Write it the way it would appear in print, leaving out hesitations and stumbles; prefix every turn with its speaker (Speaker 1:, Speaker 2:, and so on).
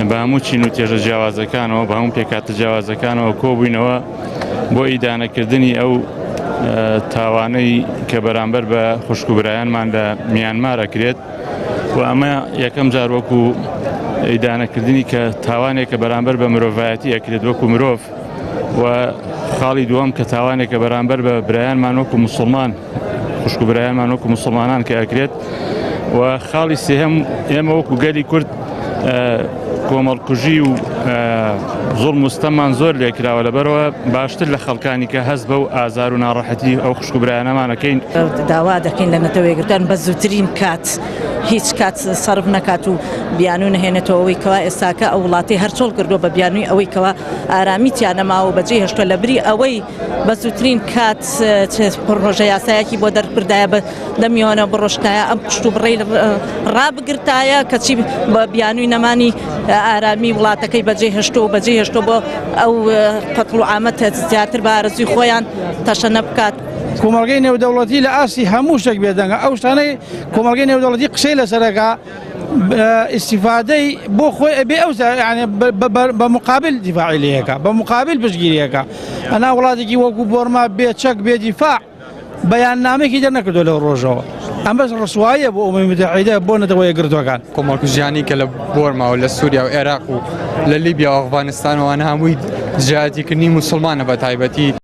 Speaker 1: بە هەموو چین و تێژە جیاوازەکانەوە بە هەموو پێکهاتە جیاوازەکانەوە کۆبووینەوە بۆ ئیدانەکردنی ئەو تاوانەی کە بەرامبەر بە خوشک و برایانمان لە میانمار ئەکرێت و ئەمە یەکەم جار وەکو ئیدانەکردنی کە تاوانێکە بەرامبەر بە مرۆڤایەتی ئەکرێت وەکو مرۆڤ و خاڵی دووەم کە تاوانێکە بەرامبەر بە برایانمان وەکو مسلمان خوشک و برایانمان وەکو مسلمانان کە ئەکرێت و خاڵی سێهەم ئێمە وەکو گەلی کورد کۆمەڵکوژی و زوڵم و ستەممان زۆر لێکراوە لەبەرەوە باشتر لە خەڵکانی کە هەست بەو ئازار و ناڕەحەتی ئەو خوشک و برایانەمانەکەین.
Speaker 2: داوا دەکەین لە نەتەوە یەکگرتووەکان بە زووترین کات هیچ کات سەرف نەکات و بیانوو نەهێنێتەوە ئەوەی کەوا ئێستاکە ئەو وڵاتەی هەر چۆڵ کردووە بە بیانووی ئەوەی کەوا ئارامی تیا نەماوە و بەجێی هێشتووە لەبری ئەوەی بە زووترین کات پڕۆژە یاسایەکی بۆ دەربردایە بە دەمیانە بڕۆشتایە ئەم کوشت و بڕەی ڕابگرتایە کەچی بە بیانووی نەمانی ئارامی وڵاتەکەی بەجێ هێشتۆ و بەجێ هێشتۆ بۆ ئەو قەتڵ و عامە زیاتر بە ئارەزووی خۆیان تەشەنە بکات.
Speaker 3: کۆمەڵگەی نێودەوڵەتی لە ئاستی هەموو شتێک بێدەنگە ئەو شتانەی کۆمەڵگەی نێودەوڵەتی قسەی لەسەرەکە ئیسیفادەی بۆ خۆی ئەبێ ئەو بە مقابل دیفاعی لەکە بە مقابل پشگیریەکە ئەنا وڵاتێکی وەکو بۆرما بێ چەک بێ دیفاع بەیاننامەیەکی دەرنەکردووە لەو ڕۆژەوە. ئەمەش ڕسواییە بۆ ئومەمی متحیدە بۆ نەتەوە یەکگرتووەکان.
Speaker 4: کۆمەڵکوژیانی کە لە بۆرما و لە سووریا و عێراق و لە لیبیا و ئەفغانستان و ئەوانە هەمووی دژایەتیکردنی موسڵمانە بە تایبەتی.